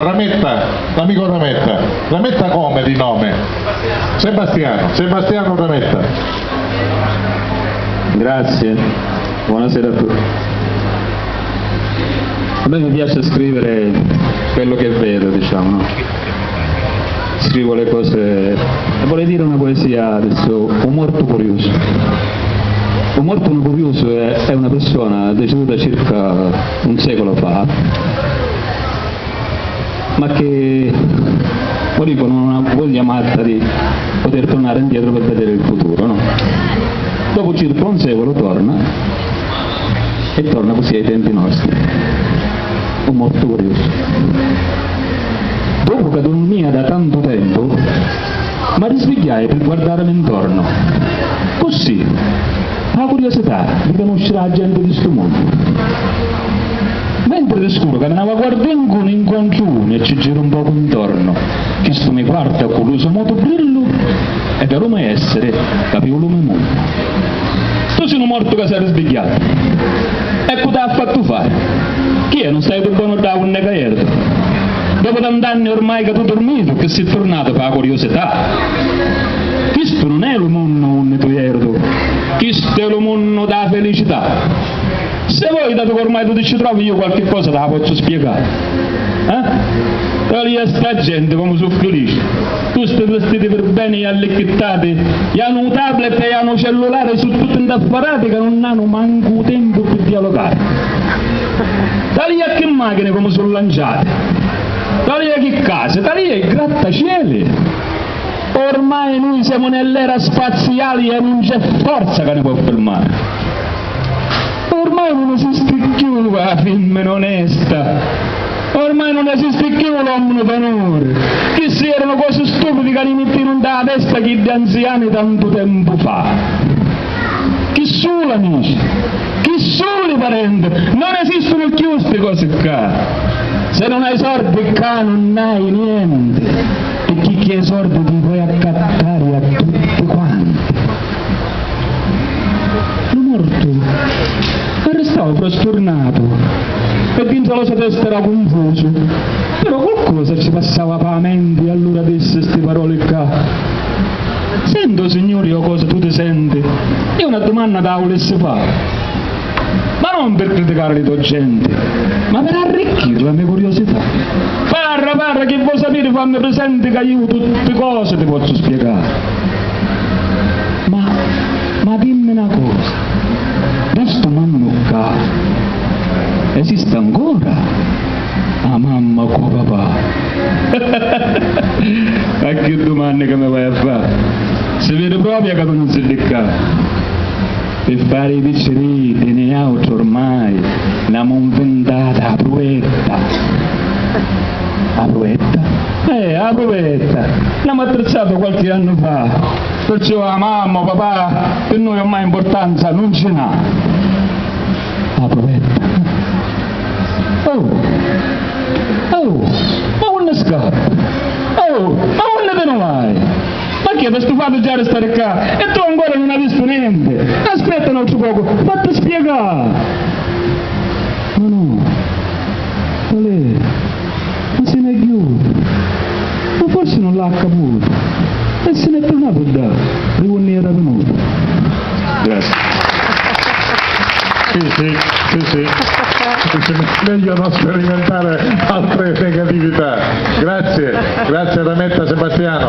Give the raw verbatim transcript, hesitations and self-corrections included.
Rametta, l'amico Rametta. Rametta come di nome? Sebastiano, Sebastiano Rametta. Grazie, buonasera a tutti. A me mi piace scrivere quello che vedo, diciamo, no? Scrivo le cose e vorrei dire una poesia adesso, Un mortu curioso. Un mortu curioso è, è una persona deceduta circa un secolo fa, ma che, lo dico, non ha voglia matta di poter tornare indietro per vedere il futuro, no? Dopo circa un secolo torna, e torna così ai tempi nostri. Un mortu curioso. Dopo che dormia da tanto tempo, mi risvegliai per guardarmi intorno. Così, la curiosità di conoscere la gente di stu mondo. Mentre di scuru camminava, guardai un incontru e ci giru un poco intorno. Chistu mi guarda cu lu so motu brillu e da lu me essere capiu lu me munnu. Tu si nu mortu ca s'è risbigghiatu. E cu t'ha fattu fari? Chi è, nun staiu bonu dda unni ca ertu? Dopu tant'anni ormai ca tu durmitu, chi si turnatu fa a curiosità? Chistu nun è lu munnu unni tu ertu, chistu è lu munnu dâ felicità. Se voi, datu ca ormai tu ti ci trovi, io qualchi cosa ti la pozzu spiegari. Eh? Talìa sta genti comu su filici. Tu sti vistiti pi beni e allicchittati, ianu u tablet e ianu u cellulari, su tutti ntaffarati ca nun anu mancu u tempu pi dialogari. Talìa chi machini comu su lanciati. Talìa chi casi, talìa i grattacieli. Ormai nui semu nell'era spaziali e nun c'è forza ca ni pò firmari. Ormai nun esisti cchiù a fimmina onesta. Ormai nun esisti cchiù l'ommu d'onuri. Chissi eranu cosi stupidi ca ni mittinu nta la testa chiddi anziani tantu tempu fa. Chi su l'amici? Chi su li parenti? Non esistunu cchiù sti cosi ccà. Se non hai sordi ccà non hai niente. E chi chi ha i sordi ti poi accattari a tutti quanti. Lu mortu arristau frasturnatu e dintra la so testa era cunfusu, però qualcosa ci passava pa la menti e allura dissi sti paroli ccà. Senti, o Signuri, o cosa tu ti senti? Io una dumanna ti la vulissi fa. Ma non per criticare li to genti, ma per arricchiri la me curiosità. Parra, parra, chi vo sapiri, fammi prisenti ca iu tutti cosi ti pozzu spiegari. Ma, ma dimmi na cosa, di stu munnu ccà esiste ancora a mamma cu papà? Ma chi dumanni ca mi vai a fa? Si viri propria ca tu nun si di ccà. Pi fari i picciriddi niautri ormai n'amu nvintata a pruvetta. A pruvetta? Eh, a pruvetta! N'amu attrizzato qualchi annu fa, perciò a mamma, o papà, pi nui ormai importanza nun ci n'ha. A pruvetta? Oh! Oh! Ma unni scappi? Oh! Ma unni ti nni vai? Ma chi, t'ha stufatu già di stari ccà? E tu ancora nun hai vistu nenti? Aspetta n'autru pocu, fatti spiegà! Ma no, qual è? Ma si n'è ghiutu? Ma forsi nun l'ha caputu e si n'è turnatu ddà di unni era vinutu. Grazie. Sì, sì, sì, sì. Meglio non sperimentare altre negatività. Grazie, grazie Rametta Sebastiano.